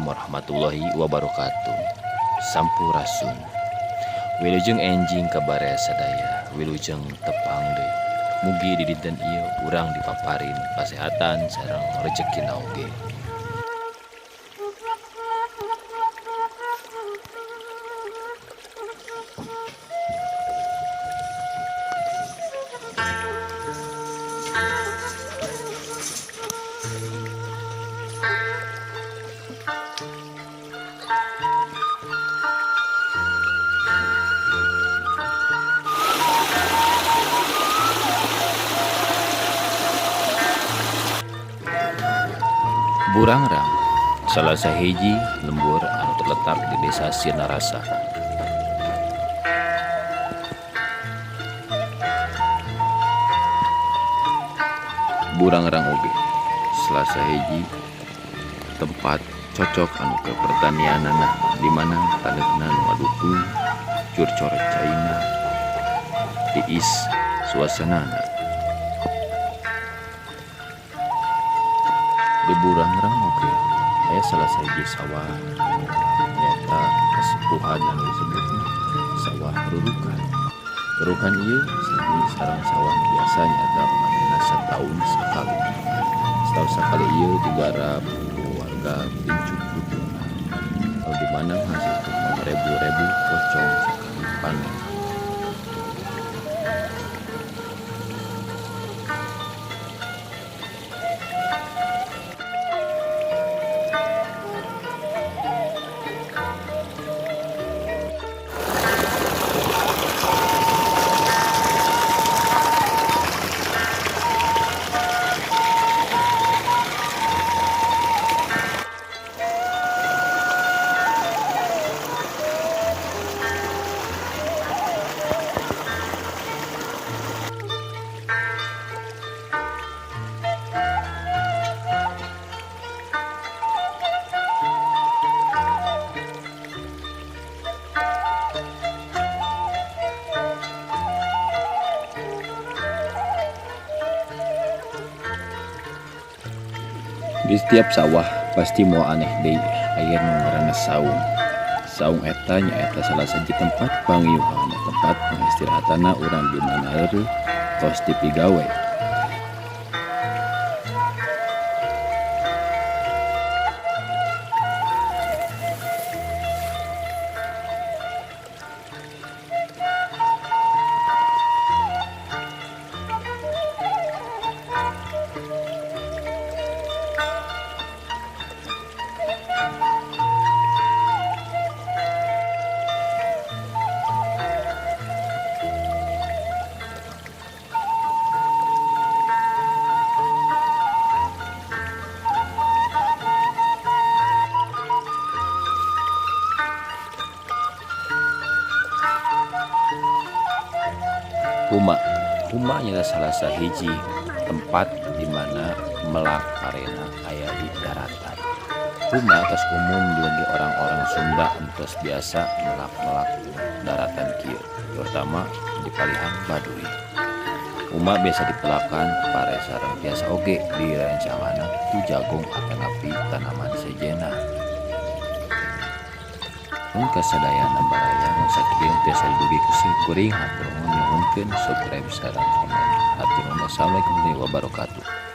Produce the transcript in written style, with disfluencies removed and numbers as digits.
Warahmatullahi wabarakatuh. Sampurasun. Wilujeng enjing kabare sadaya, wilujeng tepang deui. Mugi di dinten ieu urang dipaparin kasehatan sareng rejekina oge. Burangrang, salah sahiji lembur anu terletak di desa Sirnarasa. Burangrang oge salah sahiji tempat cocok anu ke pertanianana, di mana taneuhna nu ngadukung curcor caina tiis suasanana. Di Burangrang oge aya salah sahiji sawah nyaeta kasepuhan anu disebutna sawah rurukan. Rurukan ieu sami sareng sawah biasa nyaeta panenna sataun sakali. Sataun sakali ieu digarap ku warga pincuk dukuna, anu di mana ngahasilkeun ribu-ribu pocong sakali panen. Di setiap sawah pasti mau aneh deui aya nu ngaranna saung. Saung eta nyaeta salah sahiji tempat pangiuhan, tempat pangistirahatanna urang di mana eueuh tos dipigawe. Huma. Huma adalah salah sahiji tempat di mana melak karena aya di daratan. Huma atas umum bagi orang-orang Sunda entos biasa melak-melak daratan kieu, terutama di palihan Baduy. Huma biasa dipelakan pare sareng biasa oge di rencanganna ku jagung atanapi tanaman sejena. Mun kasadayana baraya nu sakieu tiasa didugi ku sim kuring, hatur nuhun nyuhunkeun subscribe sareng komen. Hatur nuhun. Assalamualaikum warahmatullahi wabarakatuh.